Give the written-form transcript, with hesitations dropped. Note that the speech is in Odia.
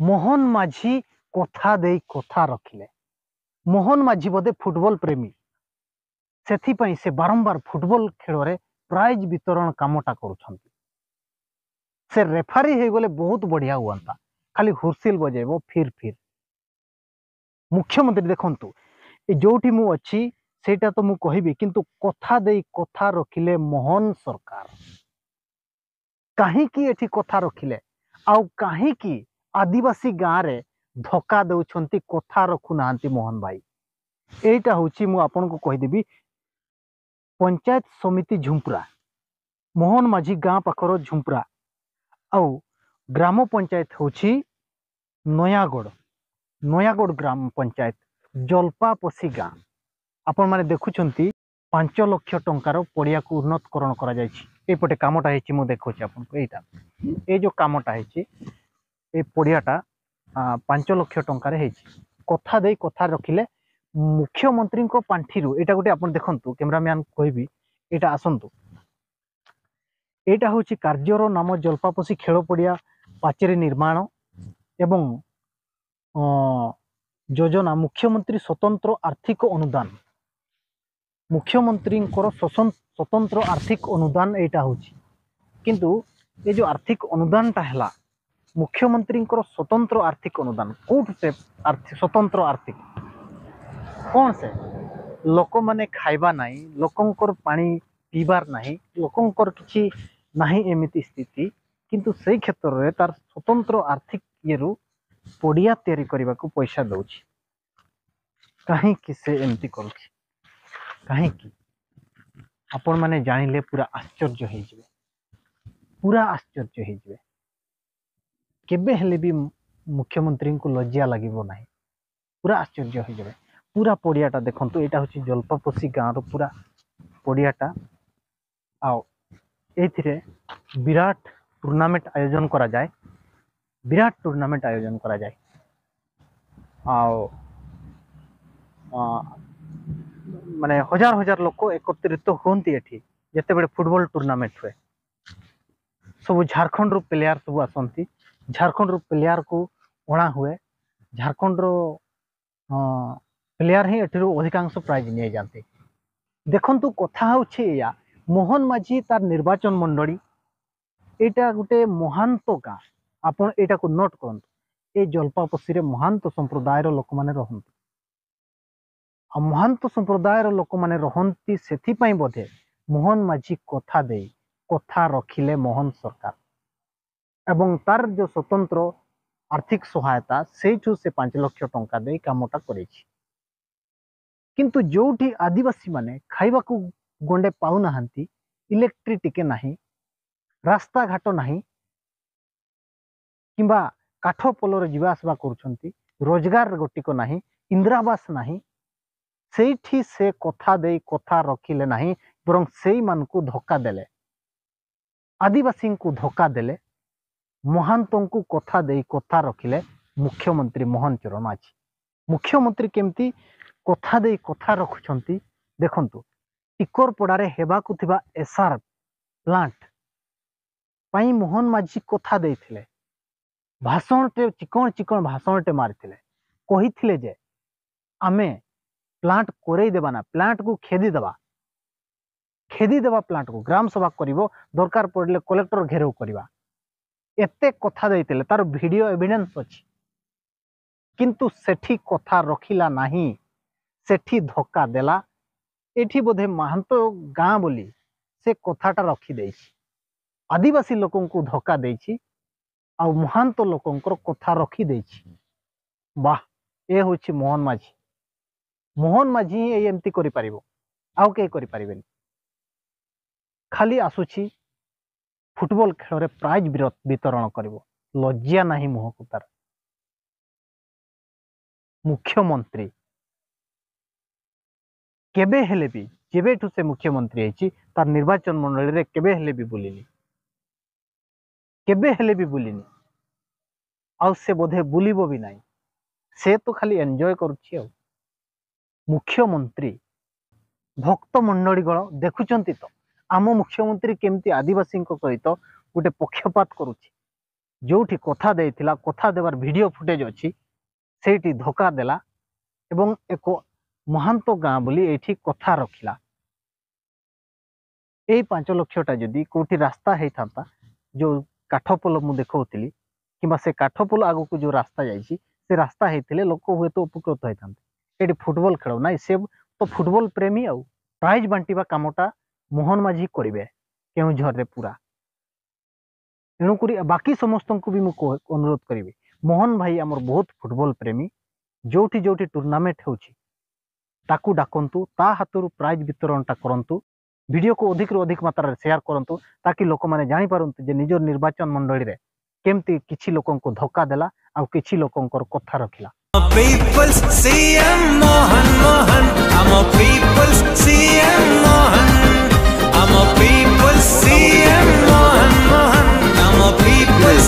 ମୋହନ ମାଝୀ କଥା ଦେଇ କଥା ରଖିଲେ। ମୋହନ ମାଝୀ ବୋଧେ ଫୁଟବଲ ପ୍ରେମୀ, ସେଥିପାଇଁ ସେ ବାରମ୍ବାର ଫୁଟବଲ ଖେଳରେ ପ୍ରାଇଜ୍ ବିତରଣ କାମଟା କରୁଛନ୍ତି। ସେ ରେଫାରୀ ହେଇଗଲେ ବହୁତ ବଢ଼ିଆ ହୁଅନ୍ତା, ଖାଲି ହୁସିଲ ବଜେଇବ ଫିର୍ ଫିର୍। ମୁଖ୍ୟମନ୍ତ୍ରୀ ଦେଖନ୍ତୁ, ଏ ଯୋଉଠି ମୁଁ ଅଛି ସେଇଟା ତ ମୁଁ କହିବି, କିନ୍ତୁ କଥା ଦେଇ କଥା ରଖିଲେ ମୋହନ ସରକାର। କାହିଁକି ଏଠି କଥା ରଖିଲେ ଆଉ କାହିଁକି ଆଦିବାସୀ ଗାଁରେ ଧୋକା ଦେଉଛନ୍ତି, କଥା ରଖୁନାହାନ୍ତି ମୋହନ ଭାଇ? ଏଇଟା ହେଉଛି, ମୁଁ ଆପଣଙ୍କୁ କହିଦେବି, ପଞ୍ଚାୟତ ସମିତି ଝୁମ୍ପୁରା, ମୋହନ ମାଝୀ ଗାଁ ପାଖର ଝୁମ୍ପୁରା, ଆଉ ଗ୍ରାମ ପଞ୍ଚାୟତ ହେଉଛି ନୟାଗଡ଼, ନୟାଗଡ଼ ଗ୍ରାମ ପଞ୍ଚାୟତ, ଜଲପାପଶି ଗାଁ। ଆପଣମାନେ ଦେଖୁଛନ୍ତି, 5 ଲକ୍ଷ ଟଙ୍କାର ପଡ଼ିଆକୁ ଉନ୍ନତକରଣ କରାଯାଇଛି। ଏଇପଟେ କାମଟା ହେଇଛି, ମୁଁ ଦେଖାଉଛି ଆପଣଙ୍କୁ। ଏଇଟା, ଏଇ ଯେଉଁ କାମଟା ହେଇଛି, ଏଇ ପଡ଼ିଆଟା 5 ଲକ୍ଷ ଟଙ୍କାରେ ହେଇଛି। କଥା ଦେଇ କଥା ରଖିଲେ ମୁଖ୍ୟମନ୍ତ୍ରୀଙ୍କ ପାଣ୍ଠିରୁ। ଏଇଟା ଗୋଟେ ଆପଣ ଦେଖନ୍ତୁ, କ୍ୟାମେରାମ୍ୟାନ୍ କହିବି ଏଇଟା ଆସନ୍ତୁ। ଏଇଟା ହେଉଛି କାର୍ଯ୍ୟର ନାମ ଜଳ୍ପାପଶି ଖେଳ ପଡ଼ିଆ ପାଚେରୀ ନିର୍ମାଣ ଏବଂ ଯୋଜନା ମୁଖ୍ୟମନ୍ତ୍ରୀ ସ୍ୱତନ୍ତ୍ର ଆର୍ଥିକ ଅନୁଦାନ। ମୁଖ୍ୟମନ୍ତ୍ରୀଙ୍କର ସ୍ୱତନ୍ତ୍ର ଆର୍ଥିକ ଅନୁଦାନ ଏଇଟା ହେଉଛି। କିନ୍ତୁ ଏ ଯେଉଁ ଆର୍ଥିକ ଅନୁଦାନଟା ହେଲା, ମୁଖ୍ୟମନ୍ତ୍ରୀଙ୍କର ସ୍ୱତନ୍ତ୍ର ଆର୍ଥିକ ଅନୁଦାନ, କେଉଁଠୁ ସେ ସ୍ୱତନ୍ତ୍ର ଆର୍ଥିକ କ'ଣ? ସେ ଲୋକମାନେ ଖାଇବା ନାହିଁ, ଲୋକଙ୍କର ପାଣି ପିଇବାର ନାହିଁ, ଲୋକଙ୍କର କିଛି ନାହିଁ, ଏମିତି ସ୍ଥିତି। କିନ୍ତୁ ସେଇ କ୍ଷେତ୍ରରେ ତାର ସ୍ୱତନ୍ତ୍ର ଆର୍ଥିକ ଇଏରୁ ପଡ଼ିଆ ତିଆରି କରିବାକୁ ପଇସା ଦେଉଛି। କାହିଁକି ସେ ଏମିତି କରୁଛି, କାହିଁକି? ଆପଣମାନେ ଜାଣିଲେ ପୁରା ଆଶ୍ଚର୍ଯ୍ୟ ହେଇଯିବେ, ପୁରା ଆଶ୍ଚର୍ଯ୍ୟ ହେଇଯିବେ। କେବେ ହେଲେ ବି ମୁଖ୍ୟମନ୍ତ୍ରୀଙ୍କୁ ଲଜ୍ଜା ଲାଗିବ ନାହିଁ, ପୁରା ଆଶ୍ଚର୍ଯ୍ୟ ହେଇଯିବେ। ପୁରା ପଡ଼ିଆଟା ଦେଖନ୍ତୁ, ଏଇଟା ହେଉଛି ଜଳ୍ପାପଶି ଗାଁର ପୁରା ପଡ଼ିଆଟା। ଆଉ ଏଇଥିରେ ବିରାଟ ଟୁର୍ଣ୍ଣାମେଣ୍ଟ ଆୟୋଜନ କରାଯାଏ, ବିରାଟ ଟୁର୍ଣ୍ଣାମେଣ୍ଟ ଆୟୋଜନ କରାଯାଏ। ଆଉ ମାନେ ହଜାର ହଜାର ଲୋକ ଏକତ୍ରିତ ହୁଅନ୍ତି ଏଠି ଯେତେବେଳେ ଫୁଟବଲ ଟୁର୍ଣ୍ଣାମେଣ୍ଟ ହୁଏ। ସବୁ ଝାଡ଼ଖଣ୍ଡରୁ ପ୍ଲେୟାର ସବୁ ଆସନ୍ତି, ଝାଡ଼ଖଣ୍ଡରୁ ପ୍ଲେୟାରକୁ ଅଣା ହୁଏ। ଝାଡ଼ଖଣ୍ଡର ପ୍ଲେୟାର ହିଁ ଏଠିରୁ ଅଧିକାଂଶ ପ୍ରାଇଜ୍ ନେଇଯାଆନ୍ତି। ଦେଖନ୍ତୁ, କଥା ହେଉଛି ଏଇଆ, ମୋହନ ମାଝୀ ତାର ନିର୍ବାଚନ ମଣ୍ଡଳୀ ଏଇଟା ଗୋଟେ ମହାନ୍ତ ଗାଁ। ଆପଣ ଏଇଟାକୁ ନୋଟ୍ କରନ୍ତୁ, ଏ ଜଳ୍ପାପଶିରେ ମହାନ୍ତ ସମ୍ପ୍ରଦାୟର ଲୋକମାନେ ରହନ୍ତି। ଆଉ ମହାନ୍ତ ସମ୍ପ୍ରଦାୟର ଲୋକମାନେ ରହନ୍ତି, ସେଥିପାଇଁ ବୋଧେ ମୋହନ ମାଝୀ କଥା ଦେଇ କଥା ରଖିଲେ ମୋହନ ସରକାର, ଏବଂ ତାର ଯେଉଁ ସ୍ୱତନ୍ତ୍ର ଆର୍ଥିକ ସହାୟତା ସେଇଠୁ ସେ 5 ଲକ୍ଷ ଟଙ୍କା ଦେଇ କାମଟା କରିଛି। କିନ୍ତୁ ଯେଉଁଠି ଆଦିବାସୀମାନେ ଖାଇବାକୁ ଗଣ୍ଡେ ପାଉନାହାନ୍ତି, ଇଲେକ୍ଟ୍ରି ଟିକେ ନାହିଁ, ରାସ୍ତାଘାଟ ନାହିଁ, କିମ୍ବା କାଠ ପୋଲରେ ଯିବା ଆସିବା କରୁଛନ୍ତି, ରୋଜଗାର ଗୋଟିକ ନାହିଁ, ଇନ୍ଦିରାବାସ ନାହିଁ, ସେଇଠି ସେ କଥା ଦେଇ କଥା ରଖିଲେ ନାହିଁ, ବରଂ ସେଇମାନଙ୍କୁ ଧୋକା ଦେଲେ, ଆଦିବାସୀଙ୍କୁ ଧୋକା ଦେଲେ। ମହାନ୍ତଙ୍କୁ କଥା ଦେଇ କଥା ରଖିଲେ ମୁଖ୍ୟମନ୍ତ୍ରୀ ମୋହନ ଚରଣ ମାଝୀ। ମୁଖ୍ୟମନ୍ତ୍ରୀ କେମିତି କଥା ଦେଇ କଥା ରଖୁଛନ୍ତି ଦେଖନ୍ତୁ। ଟିକରପଡ଼ାରେ ହେବାକୁ ଥିବା ଏସ୍ଆର୍ ପ୍ଲାଣ୍ଟ ପାଇଁ ମୋହନ ମାଝୀ କଥା ଦେଇଥିଲେ, ଭାଷଣଟେ ଚିକଣ ଚିକଣ ଭାଷଣଟେ ମାରିଥିଲେ। କହିଥିଲେ ଯେ ଆମେ ପ୍ଲାଣ୍ଟ କରେଇ ଦେବା ନା, ପ୍ଲାଣ୍ଟକୁ ଖେଦିଦେବା, ଖେଦିଦେବା ପ୍ଲାଣ୍ଟକୁ, ଗ୍ରାମ ସଭା କରିବ, ଦରକାର ପଡ଼ିଲେ କଲେକ୍ଟର ଘେରାଉ କରିବା। ଏତେ କଥା ଦେଇଥିଲେ, ତାର ଭିଡ଼ିଓ ଏଭିଡେନ୍ସ ଅଛି। କିନ୍ତୁ ସେଠି କଥା ରଖିଲା ନାହିଁ, ସେଠି ଧୋକା ଦେଲା। ଏଠି ବୋଧେ ମହାନ୍ତ ଗାଁ ବୋଲି ସେ କଥାଟା ରଖିଦେଇଛି, ଆଦିବାସୀ ଲୋକଙ୍କୁ ଧୋକା ଦେଇଛି ଆଉ ମହାନ୍ତ ଲୋକଙ୍କର କଥା ରଖିଦେଇଛି। ବାহ, ଏ ହେଉଛି ମୋହନ ମାଝୀ। ମୋହନ ମାଝୀ ହିଁ ଏଇ ଏମିତି କରିପାରିବ, ଆଉ କେହି କରିପାରିବେନି। ଖାଲି ଆସୁଛି ଫୁଟବଲ ଖେଳରେ ପ୍ରାଇଜ୍ ବିତରଣ କରିବ, ଲଜ୍ଜା ନାହିଁ ମୁହଁକୁ ତାର। ମୁଖ୍ୟମନ୍ତ୍ରୀ କେବେ ହେଲେ ବି, ଯେବେଠୁ ସେ ମୁଖ୍ୟମନ୍ତ୍ରୀ ହେଇଛି, ତାର ନିର୍ବାଚନ ମଣ୍ଡଳୀରେ କେବେ ହେଲେ ବି ବୁଲିନି, କେବେ ହେଲେ ବି ବୁଲିନି, ଆଉ ସେ ବୋଧେ ବୁଲିବ ବି ନାହିଁ। ସେ ତ ଖାଲି ଏନ୍ଜୟ କରୁଛି। ଆଉ ମୁଖ୍ୟମନ୍ତ୍ରୀ, ଭକ୍ତ ମଣ୍ଡଳୀଗଣ ଦେଖୁଛନ୍ତି ତ ଆମ ମୁଖ୍ୟମନ୍ତ୍ରୀ କେମିତି ଆଦିବାସୀଙ୍କ ସହିତ ଗୋଟେ ପକ୍ଷପାତ କରୁଛି, ଯେଉଁଠି କଥା ଦେଇଥିଲା, କଥା ଦେବାର ଭିଡ଼ିଓ ଫୁଟେଜ ଅଛି, ସେଇଠି ଧୋକା ଦେଲା ଏବଂ ଏକ ମହାନ୍ତ ଗାଁ ବୋଲି ଏଇଠି କଥା ରଖିଲା। ଏଇ 5 ଲକ୍ଷଟା ଯଦି କୋଉଠି ରାସ୍ତା ହେଇଥାନ୍ତା, ଯୋଉ କାଠ ପୋଲ ମୁଁ ଦେଖାଉଥିଲି କିମ୍ବା ସେ କାଠ ପୋଲ ଆଗକୁ ଯୋଉ ରାସ୍ତା ଯାଇଛି, ସେ ରାସ୍ତା ହେଇଥିଲେ ଲୋକ ହୁଏତ ଉପକୃତ ହେଇଥାନ୍ତେ। ଏଠି ଫୁଟବଲ ଖେଳ ନାଇଁ, ସେ ତ ଫୁଟବଲ ପ୍ରେମୀ, ଆଉ ପ୍ରାଇଜ ବାଣ୍ଟିବା କାମଟା ମୋହନ ମାଝୀ କରିବେ କେଉଁଝରରେ ପୁରା। ତେଣୁକରି ବାକି ସମସ୍ତଙ୍କୁ ବି ମୁଁ ଅନୁରୋଧ କରିବି, ମୋହନ ଭାଇ ଆମର ବହୁତ ଫୁଟବଲ ପ୍ରେମୀ, ଯୋଉଠି ଯୋଉଠି ଟୁର୍ଣ୍ଣାମେଣ୍ଟ ହେଉଛି ତାକୁ ଡାକନ୍ତୁ, ତା ହାତରୁ ପ୍ରାଇଜ ବିତରଣଟା କରନ୍ତୁ। ଭିଡ଼ିଓକୁ ଅଧିକରୁ ଅଧିକ ମାତ୍ରାରେ ସେୟାର କରନ୍ତୁ, ତାକି ଲୋକମାନେ ଜାଣିପାରନ୍ତୁ ଯେ ନିଜ ନିର୍ବାଚନ ମଣ୍ଡଳୀରେ କେମିତି କିଛି ଲୋକଙ୍କୁ ଧୋକା ଦେଲା ଆଉ କିଛି ଲୋକଙ୍କର କଥା ରଖିଲା। People's CM Mohan Mohan, I'm a people's CM Mohan, I'm a people's CM Mohan Mohan, I'm a people's